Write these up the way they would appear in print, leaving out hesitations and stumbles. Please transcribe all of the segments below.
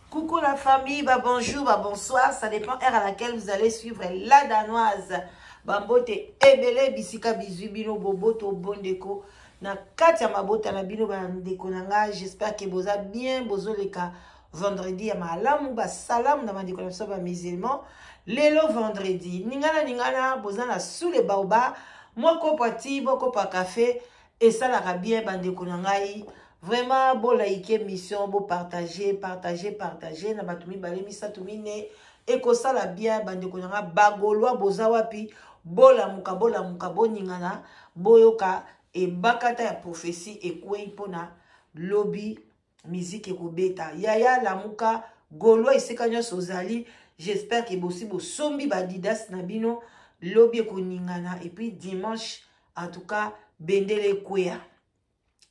Coucou la famille, bah bonjour, bah bonsoir, ça dépend heure à laquelle vous allez suivre la danoise. Bambote ebele bisika bizui bino boboto bondeko na kati ya mabota na bino bandeko na nga, j'espère que boza bien, bozoleka vendredi ya malamu, ba salamu na bandeko na biso ba musulman. Lelo vendredi, ningana ningana boza na sous le baobab, moko pati, moko pa café. Esalaka bien bandeko na ngai, vraiment bolaike mission, bopartage, partage, partage na bato mibale misato mine, ekosala bien bandeko na ngai. Bagolwa boza wapi? Bolamuka, bolamuka, boningana, boyoka ebakata ya prophétie ekwei mpona lobi miziki ekobeta. Yaya lamuka, golwa esika nyonso ozali, j'espère que bosi bosombi ba Adidas na bino, lobi ekoningana et puis dimanche en tout cas bendele ekweya,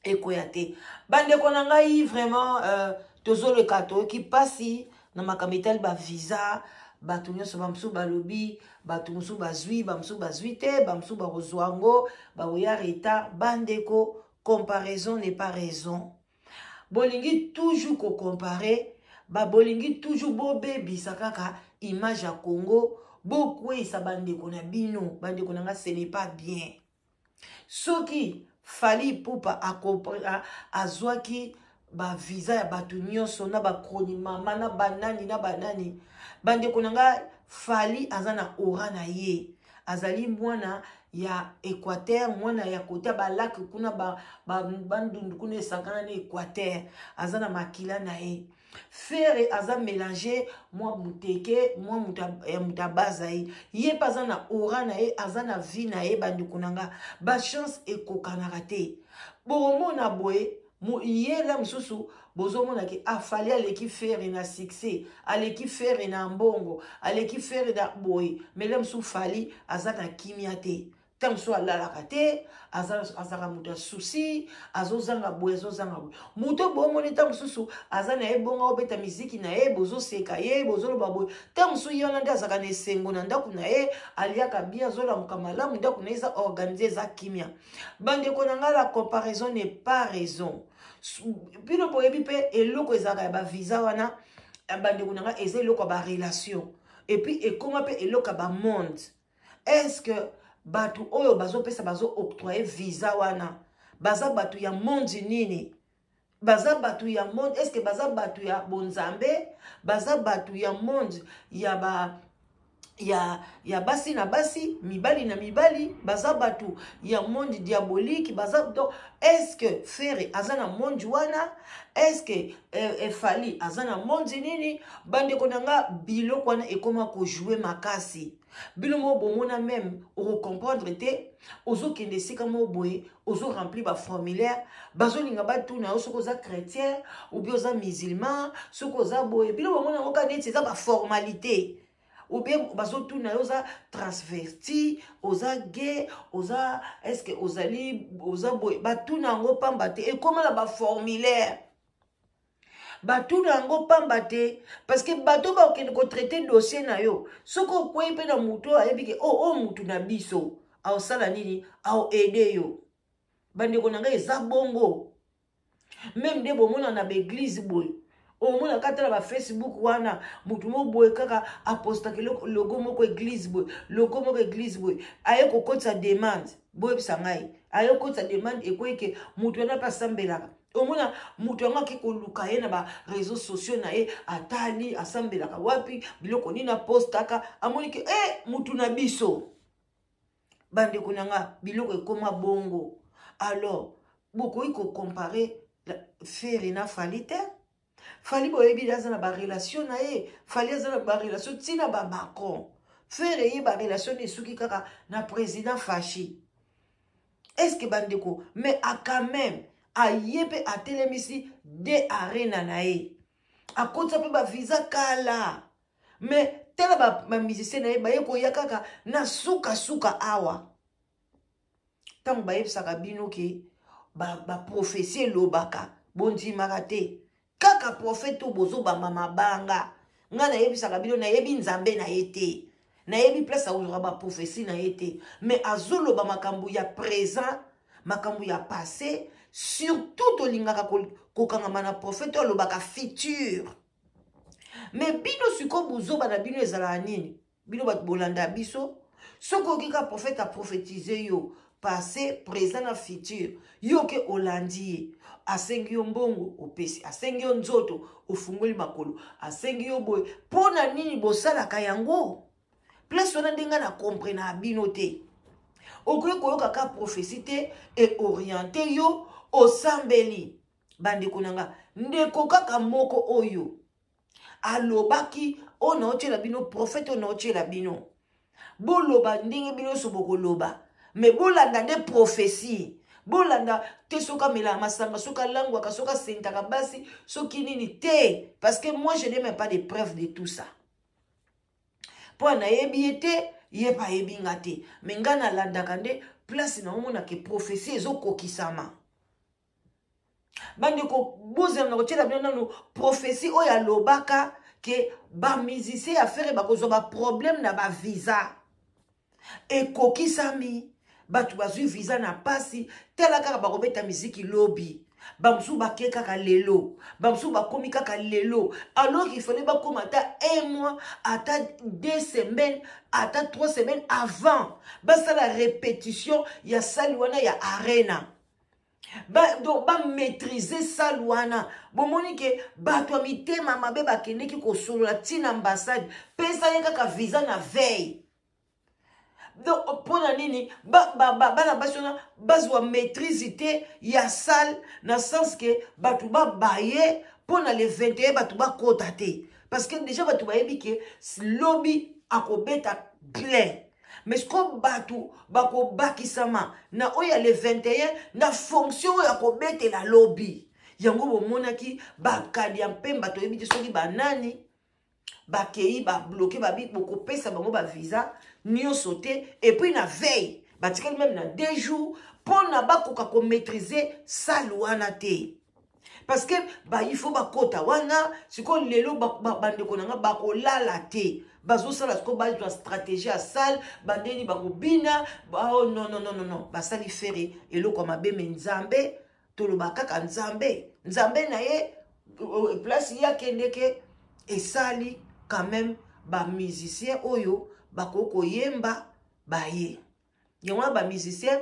ekweya te. Bandeko na ngai vraiment tozoleka toyoki pasi na makambo etali ba visa, bato nyonso bamosusu balobi, bato mosusu bazwi, bamosusu bazwi te, bamosusu bakozwa yango, bakoya retard. Bandeko, comparaison n'est pas raison. Bolingi toujours kocompare, ba bolingi toujours bobebisa kaka image ya Congo, bokweyisa bandeko na bino. Bandeko na nga, ce n'est pas bien. Soki Fally Ipupa azwaki ba visa ya bato nyonso na ba chroni mama na banani na banani, bandeko na nga, Fally aza na aura na ye, azali mwana ya Équateur, mwana ya kota balak kuna bandundu kuna esangana na Équateur, aza na makila na ye. Ferre aza mélange mwa muteke mwa ya moto abaza ye, ye mpe aza na aura na ye, aza na vie na ye. Bandeko na nga, bachance ekokanaka te. Bokomona boye yela mosusu bozomona ke afali aleki Ferre na succès, aleki Ferre na mbongo, aleki Ferre na boye, mais le mosusu Fally aza na kimia te, ntango mosusu alalaka te, azalaka moto ya susi, azozanga boye, azozanga boye. Moto bomoni ntango mosusu aza na ye bongo, aobeta miziki na ye, bozoseka ye, bozoloba boye. Ntango mosusu ye wana nde azalaka na esengo na ndako na ye, aliaka bien, azolamuka malamu, ndako na ye eza organise, eza kimia. Bandeko na ngai, la comparaison n'est pas raison. Bino boyebi mpe eloko ezalaka ya bavisa wana, bandeko na ngai, eza eloko ya barelation, et puis ekóma mpe eloko ya bamonde. Est-ce que bato oyo bazopesa, bazo-octroyer visa wana, baza bato ya monde nini? Baza bato ya monde, est ce que baza bato ya bonzambe? Baza bato ya monde ya ba ya basi na basi, mibali na mibali? Baza bato ya monde diabolique? Baza donc, est ce que Ferre aza na monde wana? Est ce que Fally aza na monde nini? Bandeko na nga, biloko wana ekóma kojouer makasi. Bino moko bomona, même okocomprendre te. Ozokende esika moko boye, ozoremplir baformulaire, bazolinga batuna yo soki oza chrétien ou bien oza musulman, soki oza boye. Bino bomona yango kaka neti eza baformalité, ou bien bazotuna yo oza transvesti, oza gay, oza, est-ce ozali, oza boye. Batuna yango pamba te, ekóma na baformulaire. Batuna yango pamba te, parce que bato bakokende kotraiter dossier na yo. Soki okwei mpe na motu oyo ayebi ke o oh, mutu na biso aosala nini, aoaider yo. Bandeko na ngai, eza bongo. Même nde bomona na baeglise boye, omona kaka na bafacebook wana, motu moko boye kaka apostaka logo moko église boye, logo moko église boye, aye kokotisa demande. Boyebisa ngai, aye kokotisa demande, ekwei ke motu wana mpe asambelaka. Omona moto yango ake koluka ye na baréseaux sociaux na ye, atali asambelaka wapi, biloko nini apostaka, amoni ke e motu na biso. Bandeko na nga, biloko ekóma bongo. Alors bokoki kocomparer Ferre na Fally te. Fally boyebi aza na barelation na ye, Fally aza na barelation ntina bamacron. Ferre ye barelation na esuki kaka na président Fatshi. Est ce que bandeko, mais a quand même aye mpe atelemisi de arena na ye, akotisa mpe bavisa kala, mais tala bamusicien na ye baye koya kaka na sukasuka awa. Ntango bayebisaka bino ke baprophétie ba elobaka, bondimaka te. Kaka prophète oyo bozobamba mabanga, ngai nayebisaka bino, nayebi Nzambe na ye te, nayebi place akozwaka baprophétie na ye te, mais azoloba makambo ya présent, makambo ya passé. Surtout tolingaka kokangama na prophète oyo alobaka futur. Me bino sikoyo buzoba na bino ezalaka nini? Bino bato bolanda biso, soki oyoki kaka prophète aprophétise yo passé, présent na futur, yo ke olandi ye, asengi yo mbongo opesi, asengi yo nzoto ofungoli makolo, asengi yo boye. Mpo na nini bosalaka yango? Place wana ndenge na comprena bino te. Okoki koyoka ka prophétie te e oriente yo, osambeli. Bandeko na nga, ndeko kaka moko oyo alobaki oyo naotyela bino, prophète oyo naotyela bino, boloba ndenge bino nyonso bokoloba, me bolanda nde prophétie. Bolanda te soki amelaka masanga, soki alangwaka, soki asentaka basi, soki nini te, parce que moi je n'ai même pas de preuve de tout ça. Mpo nayebi ye te, ye mpe ayebi nga te, me nga nalandaka nde place naomonaka prophétie ezokokisama. Bandeko, bozela na kotiela bino nanu prophétie oyo alobaka ke bamusicien ya Ferre bakozwa baproblème na bavisa. Ekokisami, bato bazwi visa na pasi. Tala kaka, bakobeta miziki lobi, bamosusu bake kaka lelo, bamosusu bakomi kaka lelo, alors qu'il fallait bakoma ata un mois, ata 2 semaines, ata 3 semaines avant, basala répétition ya salle wana ya Arena ba, donc bamaîtrise salle wana. Bomoni ke bato ya mitema mabe bakendeki kosolola ntina ambassade, pesa ye kaka visa na veille. Donc mpo na nini bana basi wana bazwa maîtrise te ya salle, na sens ke bato babaye mpo na le 21 bato bakota te, parce que déjà bato bayebi ke lobi akobeta plein, mais siko bato bakobakisama na oyo ya le 21 na fonction oyo akobetela lobi. Yango bomonaki bakadi ya mpemba, toyebi te soki banani bakei babloquer, babi bokopesa bango bavisa nyonso te. Et puis na veille batikali même na 2 jours mpona bakoka komaîtriser salle wana te, parce que ba il faut bakota wana. Sikoyo lelo bandeko na nga bakolala te, bazosala sikoyo bazwa stratégie ya salle, bandeni bakobina. Oh non, non, non, non, non, basali Ferre eloko ya mabe. Me Nzambe, toloba kaka Nzambe, Nzambe na ye place ye akendeke esali quand même bamusicien oyo bakoki koyemba baye. Yango wana bamusicien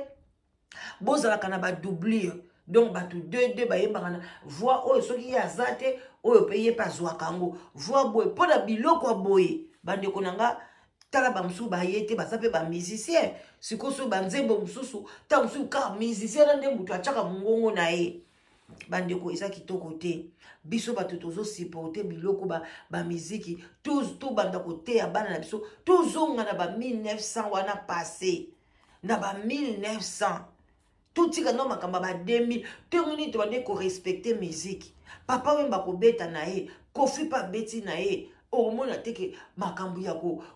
bozalaka na badoublure, donc bato deux deux bayembaka na voix oyo, soki ye aza te, oyo mpe ye mpe azwaka yango voix boye mpo na biloko ya boye. Bandeko na nga, tala, bamosusu baye te, baza mpe bamusicien. Sikoyo soki banzembo mosusu, ntango mosusu kaka musicien na nde moto atiaka mongongo na ye. Bandeko, eza kitoko te. Biso bato tozosupporter biloko bamiziki, tobanda koteya bana na biso, tozonga na ba 1900 wana passé, na ba 1900, totika no makambo ya ba 2000. Ntongo nini tobande korespecter miziki? Papa Wemba kobeta na ye, Kofi mpe abeti na ye, okomona te ke makambo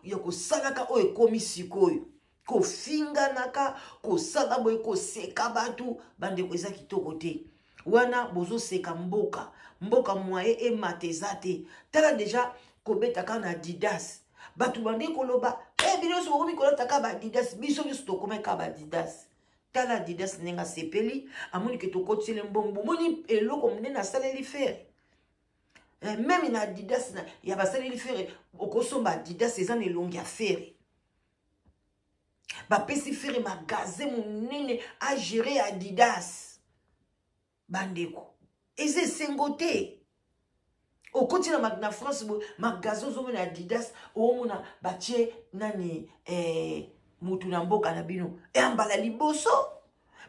ya kosalaka oyo ekomi sikoyo, kofinganaka, kosala boye, koseka bato. Bandeko, eza kitoko te. Wana bozoseka mboka, mboka moye emata eza te. Tala déjà kobeta kaka na Adidas, bato bande koloba e bino nyonso bokomi kolata kaka baadidas, biso nyonso tokomi kaka baadidas. Tala Adidas ndenge asepeli, amoni ke tokotiseli mbongo. Bomoni eloko monene asaleli Ferre, même na Adidas na, ya basaleli Ferre, okosomba Adidas eza na elongi ya Ferre. Bapesi Ferre magasin monene agérer Adidas. Bandeko, eza esengo te. Okoti na France boye, magasin ozomona Adidas, omona batie nani, mutu na mboka na bino eyambala liboso.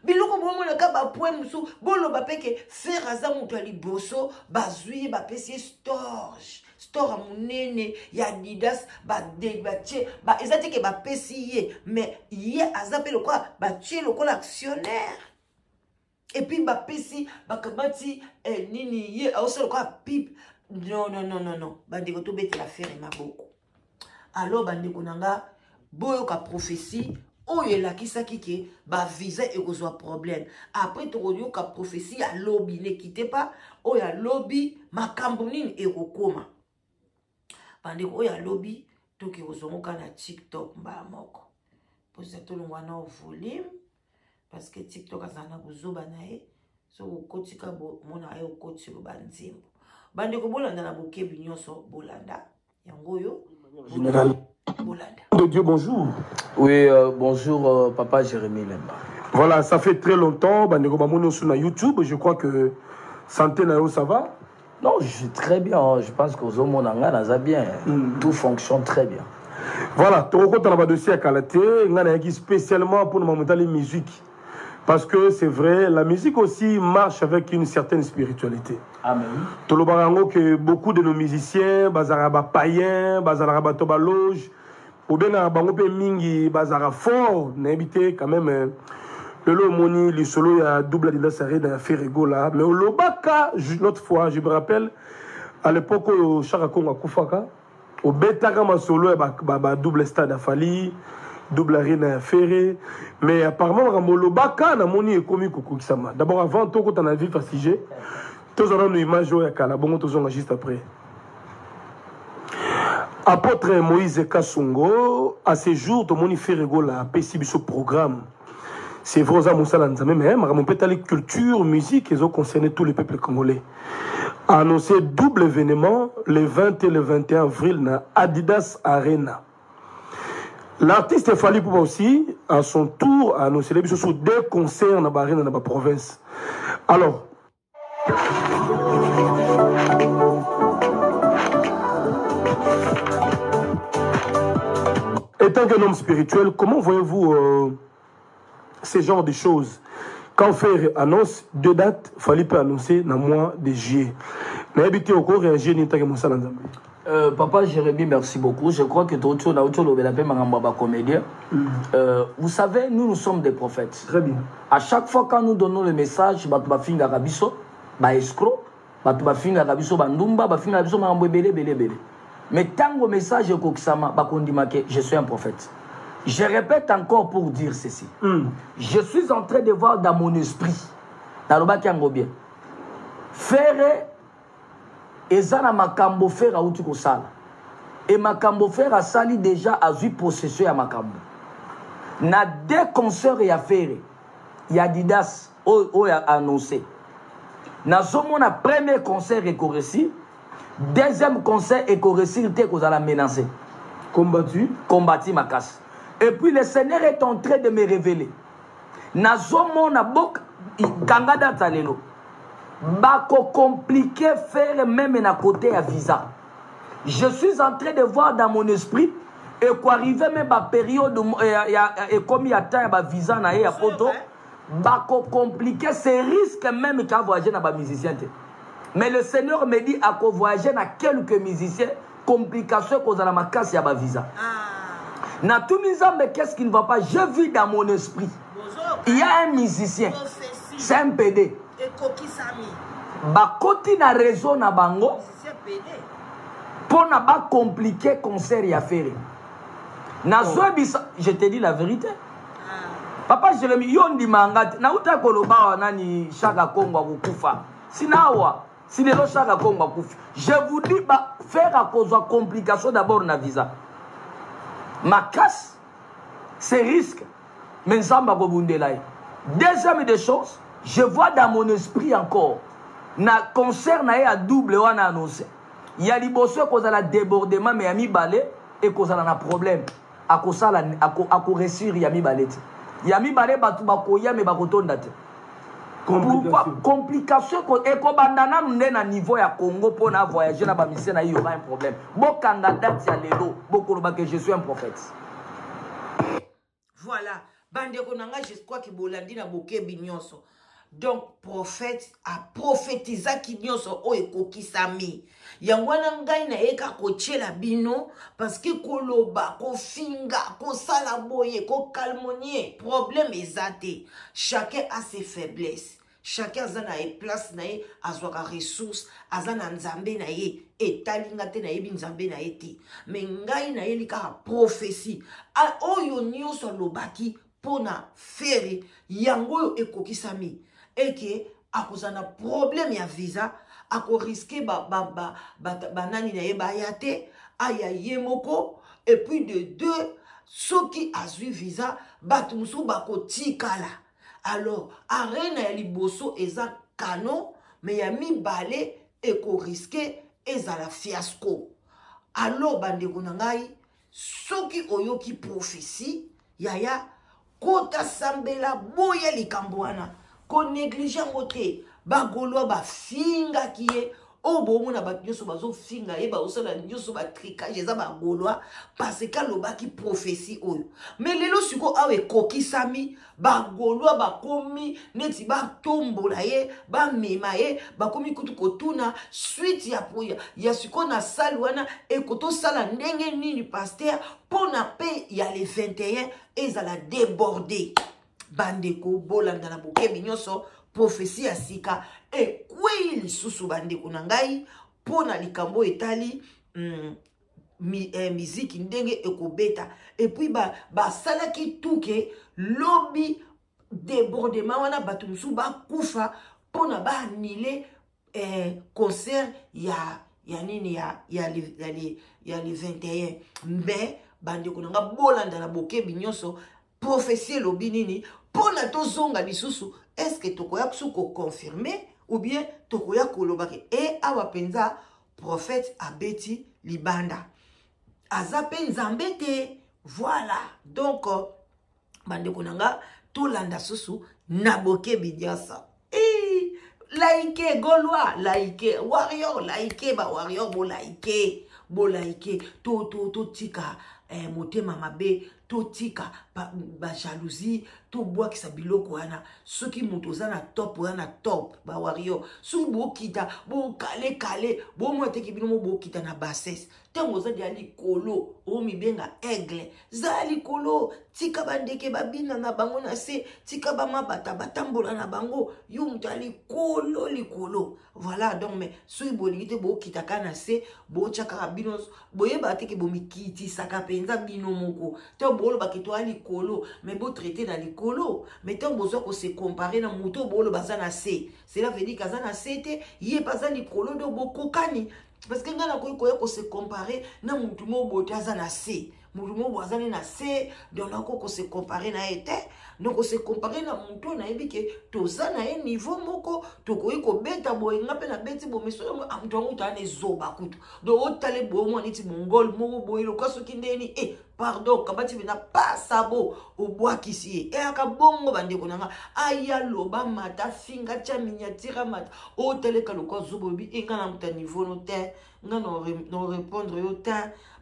Biloko bomonaka bapoint mosusu, boloba mpe ke Ferre aza moto ya liboso bazwi ye, bapesi ye store ya monene ya Adidas. Batie, eza te ke bapesi ye, mais ye aza mpe lokola batie lokola actionnaire. Et puis bapesi, bakamati nini, ye aosala lokola pipe. Non, non, non, non, non, bandeko, tobetela Ferre maboko. Alors bandeko na nga, boyoka prophétie oyo elakisaki ke bavisa ekozwa problème. Après tokoyoka prophétie ya lobi, nekite pa oyo alobi makambo nini ekokoma. Bandeko, oyo alobi toke kozongoka na TikTok mbala moko mposa tolongwa na volume, parce que TikTok azala na bozoba na ye. Soki okotika, bomona ye okoti loba nzembo. Bandeko, bolanda na bokebi nyonso, bolanda yango oyo. Général. Bolanda. De Dieu, bonjour. Oui, bonjour, papa Jérémy Lemba. Voilà, ça fait très longtemps, bandeko bamoni sur YouTube, je crois que santé na yo, ça va? Non, je suis très bien. Je pense qu'au Monanga, naza bien. Tout fonctionne très bien. Voilà, tokokota na badossier ya kala te. Ngai nayaki spécialement pour na musique. Parce que c'est vrai, la musique aussi marche avec une certaine spiritualité. Amen. Tolobaka yango que beaucoup de nos musiciens bazalaka bapaïen, bazalaka bato baloge, obengaka bango mpe mingi, bazalaka fort, nayebi te quand même. Lelo omoni lisolo ya double Adidas Arena ya Ferre Gola, mais olobaka l'autre fois, je me rappelle, à l'époque oyo Chaka Kongo akufaka, obetaka masolo ya ba double stade ya Fally, double arena ya Ferre. Mais apparemment makambo olobaka, namoni ekomi kokokisama. D'abord, avant tokota na vif ya sujet, tozwa nanu image oyo ya kala, bongo tozonga juste après. Apôtre Moïse Kasongo, à ce jour tomoni Ferre Gola apesi biso programme. C'est vrai, oza mosala Nzambe, mais makambo mpe etali culture, musique, ezoconcerner tout le peuple congolais. A annoncé double événement le 20 et le 21 avril na Adidas Arena. L'artiste Fally Ipupa aussi, à son tour, a annoncé les sur deux concerts dans l'arène dans la province. Alors, étant qu'un homme spirituel, comment voyez-vous ce genre de choses? Quand Ferre annonce deux dates, Fally peut annoncer dans le mois de juillet. Nayebi te oko réagir ni tant que mosala Nzambe. Papa Jérémy, merci beaucoup. Je crois que toi, tu as comédien. Vous savez, nous, nous sommes des prophètes. Très bien. À chaque fois quand nous donnons le message, bato bafingaka biso, ba escroc, bato bafingaka biso, ba ndumba, bafingaka biso, makambo ebele, ebele, ebele. Mais tant que message ekokisama, bakondima que je suis un prophète. Je répète encore pour dire ceci. Je suis en train de voir dans mon esprit, nalobaki yango bien. Ferre eza na makambo Ferre auti kosala. E makambo Ferre asali déjà, azwi possession ya makambo. Na deux concerts ya Ferre, ya Adidas oyo oyo annoncé. Nazomona premier concert ekoréussir, deuxième concert ekoréussir te, ekozala menacé. Combattu. Combattu makasi. Et puis le Seigneur est en train de me révéler. Nazomona bok kanga date lelo. Bako compliquer Ferre même na côté ya visa. Je suis en train de voir dans mon esprit ekoarriver même bapériode ekomi ya temps ya bavisa na ye ya poto, bakocompliquer ce risque même ka voyager na bamusicien te. Mais le Seigneur me dit akovoyager na quelques musiciens, complication ekozala makasi ya bavisa. Ah. Natuni Nzambe: qu'est-ce qui ne va pas? Je vis dans mon esprit, il y a un musicien, c'est un PD. Ekokisami. Bakoti na réseau na bango Musicien PD. mpo na bacompliquer concert ya Ferre. Nazoyebisa, je te dis la vérité. Ah. Papa Jérémi, yo ndima nga te. Nauta koloba awa nani, Chaka Kongo akokufa. Sina awa si lelo Chaka Kongo akufi, je vous dis, ba Ferre akozwa complication d'abord na visa makasi, c'est risque, mais Nzambe akobundela ye. Deuxième des choses, je vois dans mon esprit encore na concert na ye ya double wana annoncé, ya liboso ekozala débordement, mais ya mibale ekozala na problème, akosala akoréussir ya mibale te. Ya mibale bato bakoya, mais bakotonda te. Pourquoi? Complication ekobanda nanu nde na niveau ya Congo mpo na voyager na bamusicien na ye, y aura un problème. Bokanga date ya lelo, bokoloba que je suis un prophète. Voilà, bandeko na ngai, je crois que bolandi na bokebi nyonso. Donc prophète aprofetizaki nyonso oyo ekokisami. Yango wana ngai nayeka kotiela bino, parce que koloba, kofinga, kosala boye, kocalomnier, problème eza te. Chacun a ses faiblesses, chacun aza na ye place na ye, azwaka ressource, aza na Nzambe na ye. Etali nga te, nayebi Nzambe na ye te, mais ngai nayeli kaka prophétie oyo nyonso alobaki mpo na Ferre, yango oyo ekokisami. Eke akozala na problème ya visa, akorisquer banani ba, ba, ba na ye baya te, aya ye moko. Et puis de deux, soki azwi visa, bato mosusu bakotikala. Alors arena ya liboso eza kano, mais ya mibale Ekoriske ezala fiasco. Alors bandeko na ngai, soki oyoki prophetie yaya, kota sambela, boya likambo wana, konéglige yango te. Bagolois bafingaki ye, oyo bomona bato nyonso bazofinga ye, bazosala nyonso batricage, eza bagolois parce que alobaki prophetie oyo. Mais lelo sikoyo awa ekokisami, bagolois bakomi neti batombola ye, bamema ye, bakomi kutu kotuna suite ya sikoyo na sale wana ekotosala ndenge nini, pasteur, mpo na mpe ya le 21 ezala débordé. Bandeko, bolanda na bokebi nyonso, prophétie ya sika ekwei lisusu, bandeko na ngai, mpo na likambo etali miziki ndenge ekobeta. Et puis basalaki ba tuke lobi débordement wana, bato mosusu bakufa mpona baannuler concert ya nini ya le 21. Mais bandeko na nga, bolanda na bokebi nyonso, prophétie elobi nini mpona tozonga lisusu. Est-ce tokoya kusu koconfirmer ou bien tokoya koloba ke e awa mpenza prophète abeti libanda, aza mpe Nzambe te? Voilà, donc bandeko na nga, tolanda susu na bokebi nyonso. Like Gaulois, like Warrior, like bawarrior, bolike, bolike, totika motema mabe, totika bajalousie, ba tobwakisa biloko wana. Soki moto oza na top, oza na top. Bawarrior, soki bokita, bokalekale, bomona teki bino mo bokita na bassesse. Ntango oza deya likolo, omibenga aigle, zala likolo, tika bandeke babina na bango na se, tika bamabata batambola na bango, yo moto ya likolo likolo. Voilà, donc, mais soki bolingi te, bokita kaka na se, botya kaka bino, boyeba te ke bomikitisaka mpenza bino moko to bolobaki toya likolo, mais botraite na likolo. Mais ntango bozwa kose comparer na moto oyo boloba aza na se, cela veut dire aza na se te, ye mpe aza likolo, do bokokani. Parce que ngai nakoki koya kose comparer na motu moko boye te aza na se, motu moko boye aza ne na se, donc nakoki kose comparer na ye te. Donc kose comparer na motu oyo nayebi ke toza na ye niveau moko, tokoki kobeta boye, nga mpe nabeti boye, mais soki moto yango toya na ezoba kutu, donc otale boye, omwa neti mongol moko boye, lokwa soki ndeni e pardon, kabati mpena pasabo, obwakisi ye, eyaka bongo. Bandeko na nga, aya loba, mata, finga, tia miniatire, mata, otaleka lokwa zoba, olobi e nga na moto ya niveau no te, nga na répondre yo te.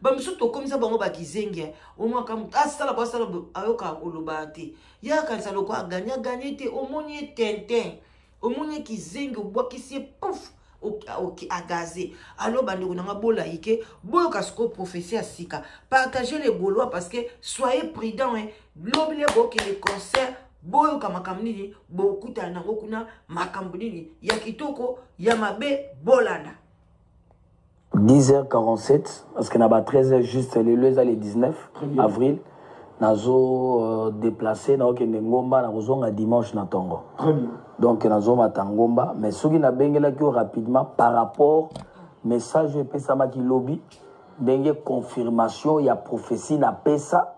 Bamisusu tokomisa bango bakizengi, omwaka moto asala bo asala, ayokaka koloba te, ye akanisa lokwa aganye, aganye te. Omoni ye tintin, omoni ye kizengi, obwakisi ye, pouf, ok, agaze. Alors bandeko na nga, bolayike, boyoka sikoyo prophétie ya sika. Partagez les Gaulois, parce que soyez prudent, hein. Lobi le bokende concert, boyoka makambo nini bokutana nango kuna, makambo nini ya kitoko, ya mabe, bolanda. 10h47, parce que na ba 13h juste, lelo eza le 19 avril, nazo déplacer, naokende Ngomba, nakozonga dimanche na ntongo. Donc nazomata Ngomba, mais soki nabengelaki yo rapidement par rapport message oyo epesamaki lobi, ndenge confirmation ya prophétie napesa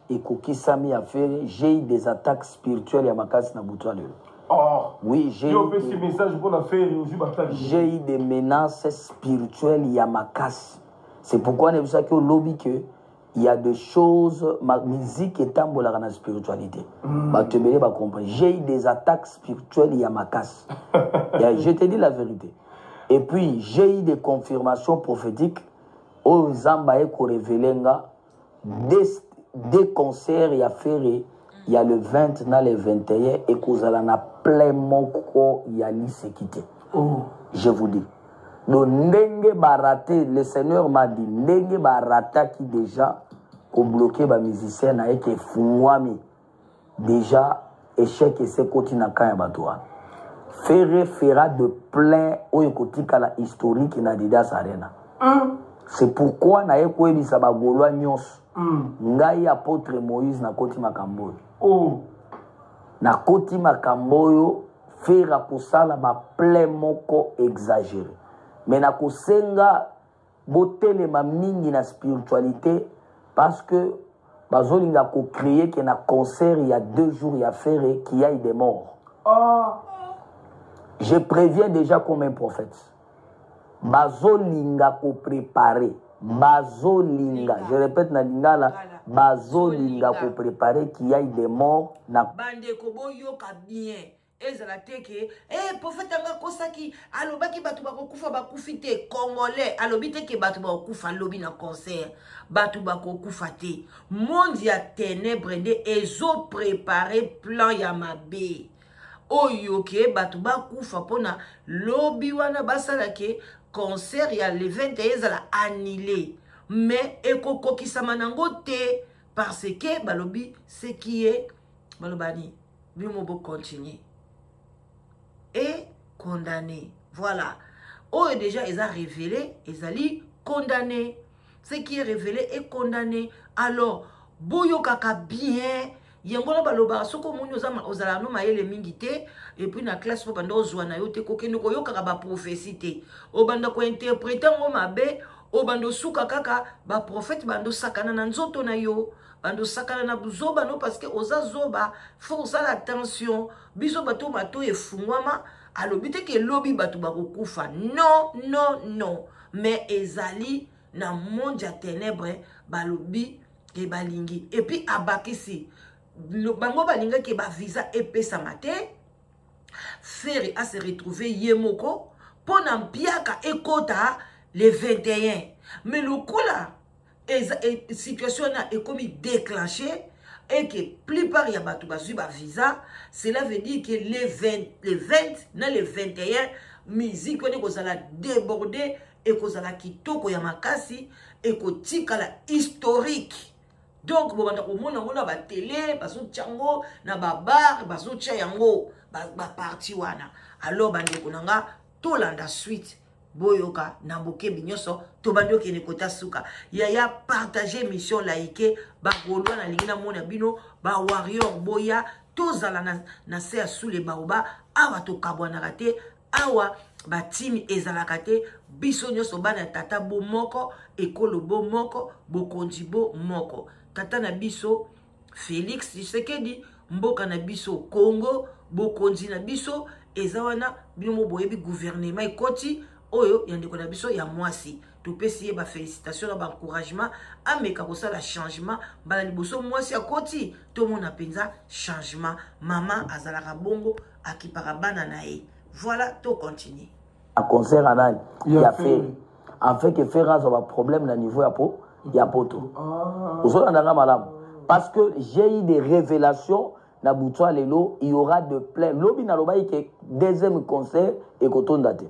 ekokisami ya Ferre, j'ai eu des attaques spirituelles ya makasi na butu ya lelo. Oh. Oui, j'ai eu des, message pour la faire. J'ai eu des menaces spirituelles ya makasi. C'est pourquoi nayebisaki olobi que il y a des choses, ma musique etambolaka na spiritualité. Bato ebele bacomprendre. J'ai eu des attaques spirituelles ya makasi. Je te dis la vérité. Et puis j'ai eu des confirmations prophétiques oyo Nzambe aye korévéler nga deux concerts ya Ferre ya le 20 na le 21 ekozala na plein moko ya liseki te. Oh. Je vous dis, donc ndenge baraté, le Seigneur m'a dit, ndenge barataki déjà kobloquer bamusicien na ye ke efungwami déjà, échec ese ekoti na camp ya bato wana. Ferre fera de plein oyo ekotikala historique na Adidas Arena. C'est pourquoi naye koyebisa bagaulois nyonso, ngai apôtre Moïse nakoti makambo oyo. Nakoti makambo oyo, Ferre akosala baplein moko exagéré, mais nakosenga botelema mingi na spiritualité, parce que bazolinga kocréer ke na concert ya 2 jours ya Ferre qu'il y ait des morts. Oh. Je préviens déjà comme un prophète. Bazolinga koprépare, bazolinga, je répète na lingala, bazolinga koprépare qu'il y ait des morts na Bandeko, boyoka bien. Ezala te ke eh, prophète anga akosaki, alobaki bato bakokufa, bakufi te. Congolais, alobi te ke bato bakokufa lobi na concert. Bato bakokufa te. Monde ya ténèbre nde ezoprépare plan ya mabe oyo ke bato bakufa mpona lobi wana basala ke concert ya le 21 ezala annulé. Mais ekokokisama nango te, parce que balobi ce qui est, baloba nini, bino bocontinue et condamné. Voilà, oyo déjà eza révélé, ezali condamné. Ce qui est révélé est condamné. Alors boyokaka bien yango wana. Balobaka soki omoni ozalaka no mayele mingi te, et puis na classe mpo banda ozwa na yo te, kokende koyokaka baprophétie te, obanda kointerpréter yango mabe, obanda osuka kaka baprophète banda osakana na nzoto na yo, banda osakana na buzoba no, parce que oza zoba. Faut osala attention. Biso bato mato efungwama. Alobi te ke lobi bato bakokufa. Non, non, non. Mais ezali na monde ya ténèbre. Balobi ke balingi, et puis abakisi, bango balingaki bavisa epesama te, Ferre ase retrouve ye moko mpo na mpiaka ekota le 21. Mais lokola eza situation wana ekomi déclenché et que plupart ya bato bazwi bavisa, cela veut dire que le 20, le 20 na le 21, musique wana ekozala débordé, ekozala kitoko ya makasi, ekotikala historique. Donc bobanda komona yango na batele, bazotia yango na babar, bazotia yango baparti wana. Alors bandeko na nga, tolanda suite, boyoka na bokebi nyonso. Tobandi okende kota suka. Yaya, partage émission, like. Bagaulois, nalingi namona bino bawarrior, boya tozala na se ya sous le baobab awa. Tokabwanaka te awa, batimi ezalaka te. Biso nyonso bana ya tata bo moko, ekolo bo moko, bokonzi bo moko, tata na biso Félix Tshisekedi, mboka na biso Congo, bokonzi na biso eza wana. Bino mo boyebi, gouvernement ekoti oyo ya ndeko na biso ya mwasi. Topesi ye bafélicitation na baencouragement, ameka kosala changement. Mbala liboso mwasi akoti, tomona mpenza changement. Mama azalaka bongo, akipaka bana na ye. Voilà, tocontinue. Na concert ya nani? Ya Ferre. En fait que Ferre azwa baproblème na niveau ya poto. Ozolanda nga malamu, parce que j'ai eu des révélations na butu ya lelo. Il y aura de plein. Lobi nalobaki ke deuxième concert ekotonda te.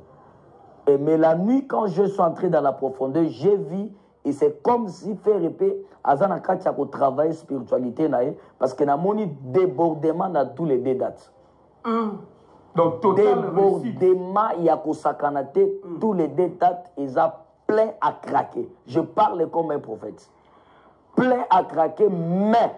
Et mais la nuit, quand je suis entré dans la profondeur, j'ai vu et c'est comme si Ferre mpe aza na kati ya kotravailler spiritualité na ye, parce que namoni débordement na tous les deux dates. Donc total réussite. Débordement ya kosakana te. Tous les deux dates eza plein à craquer. Je parle comme un prophète, plein à craquer. Mais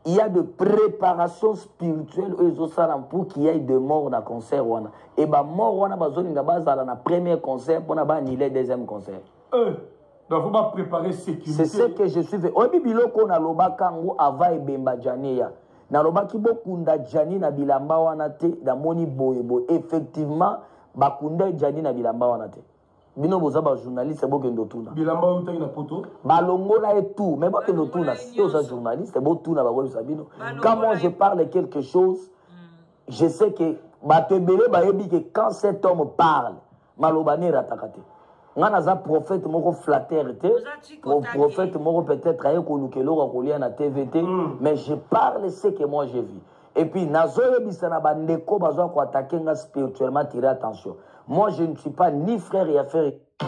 il y a de préparation spirituelle oyo ezosala pour qu'il y ait de mort na concert wana. E bamort wana, bazolinga bazala na premier concert mpona baannuler deuxième concert. Donc faut pas préparer sécurité. C'est ce que je suis fait. Oyebi biloko oyo nalobaka yango avant ebemba Jani ya. Nalobaki bokunda Jani na bilamba wana te, namoni boye boye. Effectivement, bakunda Jani na bilamba wana te. Bino boza bajournaliste, bokende otuna. Bilamba oyo utaki na poto. Balongola ye tout, mais bokende Balongola otuna. ye Si oza nyonso. Journaliste, botuna, bakoyebisa bino. Balongola Quand moi ye. je parle quelque chose, je sais que bato ebele bayebi que quand cet homme parle, maloba ne erataka te. Nga naza prophète moko flatteur te. Oza tiko-take. Prophète moko peut-être aye koluka eloko ya kolia na TV te, mais je parle ce que moi j'ai vu. Et puis nazoyebisa na bandeko bazwa koattaquer nga spirituellement, tirer attention. Moi, je ne suis pas ni frère ya Ferre. Oh,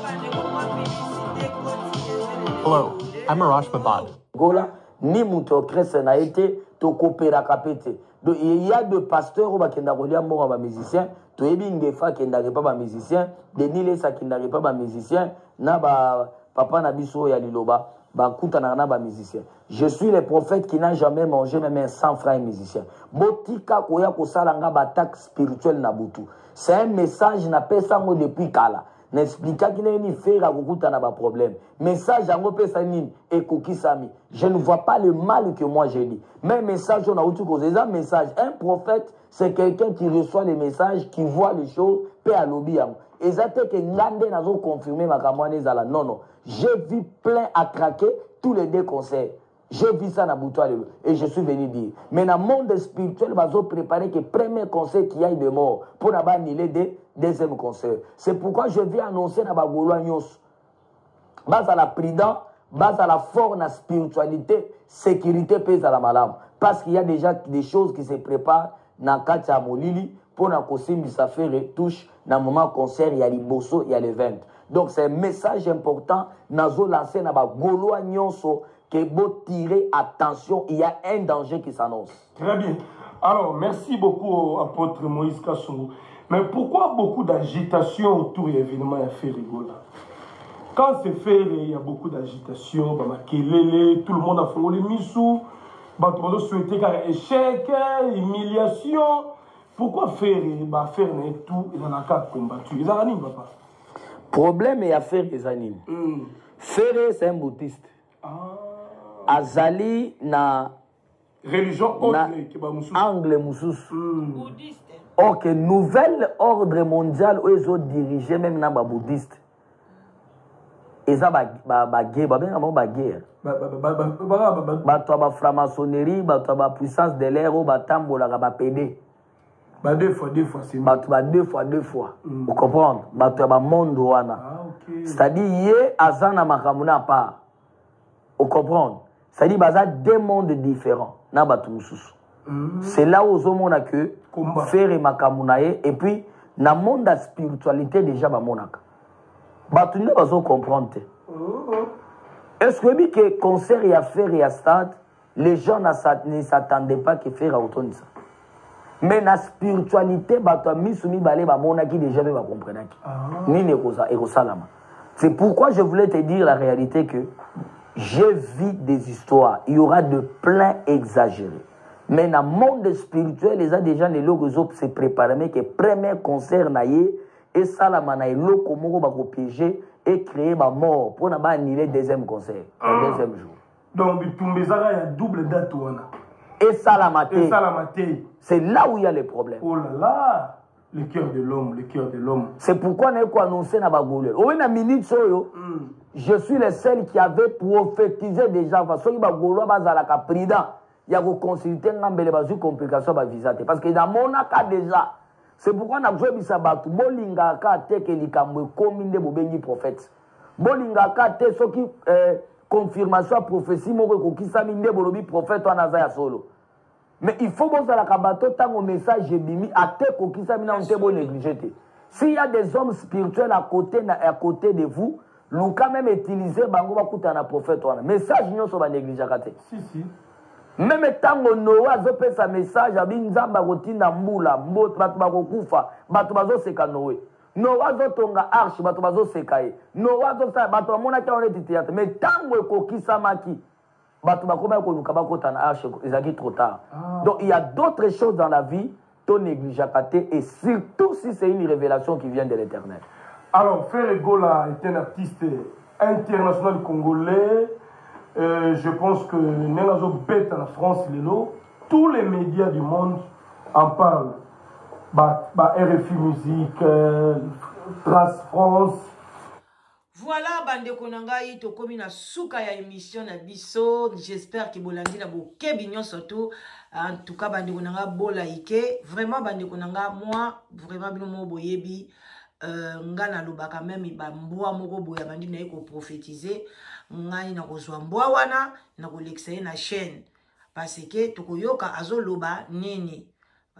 bandeko, mwa publicité continue. Hello, I'm Arash Babad. Gola ni moto orchestre na ye te, tokopéraka mpe te. Donc il y a de pasteurs oyo bakendaka kolia mbongo ya bamusicien. Toyebi Ngefa akendaka epa bamusicien, Denis Lesi akendaka epa bamusicien, na bapapa na biso oyo ya liloba bakutanaka na bamusicien. Je suis le prophète qui n'a jamais mangé même un 100 francs musicien. Botika koya kosala nga baattaque spirituelle na butu. C'est un message napesa yango depuis kala. Naexplikaki ndenge nini Ferre akokutana baproblème. Message yango mpesa nini ekokisami. Je ne vois pas le mal que moi j'ai dit. Mais message oyo nauti kozwa eza message. Un prophète, c'est quelqu'un qui reçoit les messages, qui voit les choses. mpe alobi yango. Eza te ke nga nde nazo confirmer makambo wana ezala. Non, non, j'ai vu plein à craquer tous les deux concerts. J'ai vu ça na butu ya lelo et je suis venu dire. Mais na monde spirituel bazo préparer que premier concert qui aille de mort pour na ba annuler de deuxième concert. C'est pourquoi je viens annoncer na ba Gaulois nyonso. Bazala prudent, bazala fort na spiritualité, sécurité pe ezala malamu. Parce qu'il y a déjà des choses qui se préparent na kati ya molili pour na kosimbisa Ferre touche na moment concert ya liboso ya le 20. Donc c'est un message important nazo lancer na ba Gaulois nyonso que bo tirer attention, il y a un danger qui s'annonce. Très bien. Alors, merci beaucoup apôtre Moïse Kassongo. Mais pourquoi beaucoup d'agitation autour de l'événement ya Ferre Gola? Quand c'est Ferre, il y a beaucoup d'agitation, ba makelele, tout le monde a fongoli misu, bato bazo souhaiter kaka échec, humiliation. Pourquoi Ferre, ba Ferre na tout, ils en a qu'à combattu. Ils en a nini, papa? Problème ya Ferre eza nini? Ferre, c'est un bouddhiste. Azali na religion autre na que ba mususu. Angle mususu. Bouddhiste. Ok, nouvel ordre mondial oyo ezo diriger même na ba bouddhiste. Eza ba, ba, ba guerre, ba benga bango ba guerre. Ba, ba, ba, ba, ba, ba, ba, ba. Bato ya ba franc-maçonnerie, bato ya ba puissance de l'air oyo batambolaka ba PD. Ba deux fois, deux fois, c'est Bato ba deux fois, deux fois. Vous comprenez? Bato ya ba monde wana. Ah, ok. C'est-à-dire, ye aza na makambo na part. Vous comprenez? C'est-à-dire, baza deux mondes différents na bato mosusu. C'est là où ozomona que Combat. Ferre makambo na ye, et puis na monde ya spiritualité déjà bamonaka. Bato nde bazo comprendre te. Est-ce que oyebi que concert ya Ferre ya stade, les gens ne s'attendaient pas que Ferre akotonisa. Mais na spiritualité, bato ya misu mibale bamonaki déjà mpe bakomprenaki. Nini ekosalama. C'est pourquoi je voulais te dire la réalité que j'ai vu des histoires. Il y aura de plein exagérés. Mais dans le monde spirituel, il y a déjà les locaux qui se préparent, mais que premier concert na ye, et salama na eloko moko bako piéger et créer ba mort pour na ba annuler deuxième concert, le deuxième jour. Donc, bitumba ezaka ya double date wana. Et salama te. Et salama te. C'est là où il y a les problèmes. Oh là là, le cœur de l'homme, le cœur de l'homme. C'est pourquoi on a quoi annoncé na ba Gaulois. Oh, na minute oyo, je suis le seul qui avait prophétisé déjà. Parce que ba Gaulois bazalaka prudent. Il y a consulter ngambele bazu complication ba visa te. Parce que dans mon cas déjà, c'est pourquoi na zoyebisa bato, bolingaka te ke likambo ekomi nde bobengi prophète. Bolingaka te soki confirmation ya prophétie moko ekokisami nde bolobi prophète wana aza ya solo. Mais il faut bozalaka bato ntango message ebimi, ate ekokisami nanu te, bo négliger te. S'il y a des hommes spirituels à côté de vous, luka même utiliser bango bakutana na prophète wana. Message nyonso ba négligeaka te. Si, si. Même ntango Noé azopesa message, abi Nzambe akotinda mbula, bato bakokufa, bato bazoseka Noé. Noé azotonga arche, bato bazoseka ye. Noé azosala, bato bamonaki yango neti théâtre. Mais ntango ekokisamaki, bato bakomaki koluka bakota na arche, ezalaki trop tard. Donc il y a d'autres choses dans la vie, to négligeaka te, et surtout si c'est une révélation qui vient de l'Éternel. Alors, Ferre Gola est un artiste international congolais. Je pense que Nengazo bête en France, Lelo, tous les médias du monde en parlent. RFI Musique, Trace France. Voilà, bandeko na ngai, tokomi na suka ya émission na biso. J'espère que bolandi na bokebi nyonso tout. En tout cas, bandeko na ngai, bolaike. Vraiment, bandeko na ngai, moi, vraiment, bino mo boyebi. Nga nalobaka même ba mbwa moko boye abandi na ye koprophétiser. Ngai nakozwa mbwa wana, nakolekisa ye na chaîne. Parce que tokoyoka azoloba nini.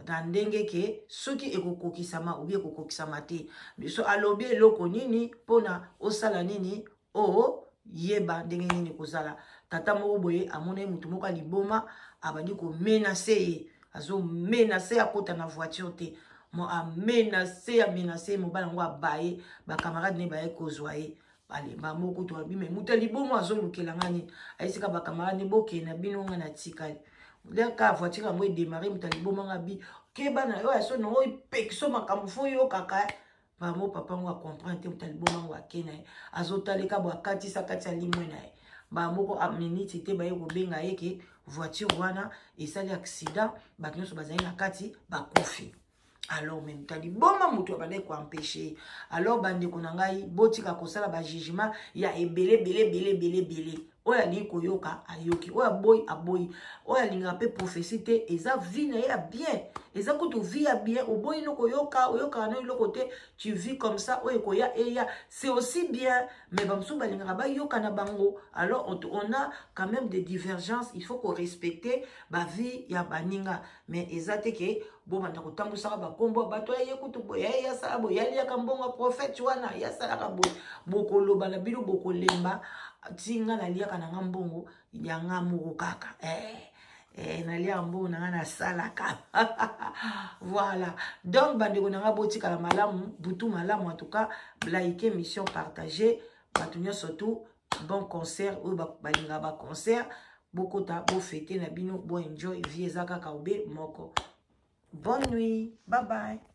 Na ndenge ke soki ekokokisama ou bien ekokokisama te. Biso alobi eloko nini mpona osala nini, o yeba ndenge nini kozala. Tata moko boye amona ye motu moko ya liboma, abandi komenace ye. Azomenace akota na voiture te. Mo amenace, amenace, mobali yango abaye, ba camarade ne baye kozwa ye. Allez, ba moko to abi, mais moto ya liboma azolukela nga nini? Ayesika ba camarade ne bokende na bino nga na tikali. Leka voiture yango edémarrer, moto ya liboma nga bi, keba na yo, aso na oyo pekiso makambo fo yokaka. Ba mo papa ngo a comprendre te, moto ya liboma ngo ake na ye. Azotaleka bo akatisa kati ya limwe na ye. Ba moko a minute te baye kobenga ye ke voiture wana esali accident, bato nyonso bazali na kati bakufi. Alors me moto ya liboma moto abandaki koempeshe. Alors bandeko na ngai, botika kosala bajugement ya ebele ebele ebele ebele ebele. Oyo alingi koyoka ayoki, oyo aboyi aboyi, oyo alingaka mpe prophetie te, eza vie na ye ya bien, eza kutu vie ya bien. Oboyi no koyoka, oyokaka no eloko te, tu vis comme ça, oyo ekoya eya, c'est aussi bien. Mais bamosusu balingaka bayoka na bango. Alors on a quand même des divergences, il faut korespecte bavie ya baninga. Mais eza te ke bobanda kotambwisaka bakombo bato, aye kutu boye, aye asala boye, aliaka mbongo ya prophète wana, ye asalaka boye. Bokoloba na bino, bokolemba. Ti nga naliaka na nga mbongo ya nga moko kaka, eh. Eh, naliaka mbongo na nga nasalaka. Voilà, donc bandeko na nga, botikala malamu, butu malamu. En tout cas, like émission, partage bato nyonso tout. Bon concert, oyo balingaka baconcert, bokota, bofete na bino, boenjoy vie, eza kaka obe moko. Bonne nuit, bye bye.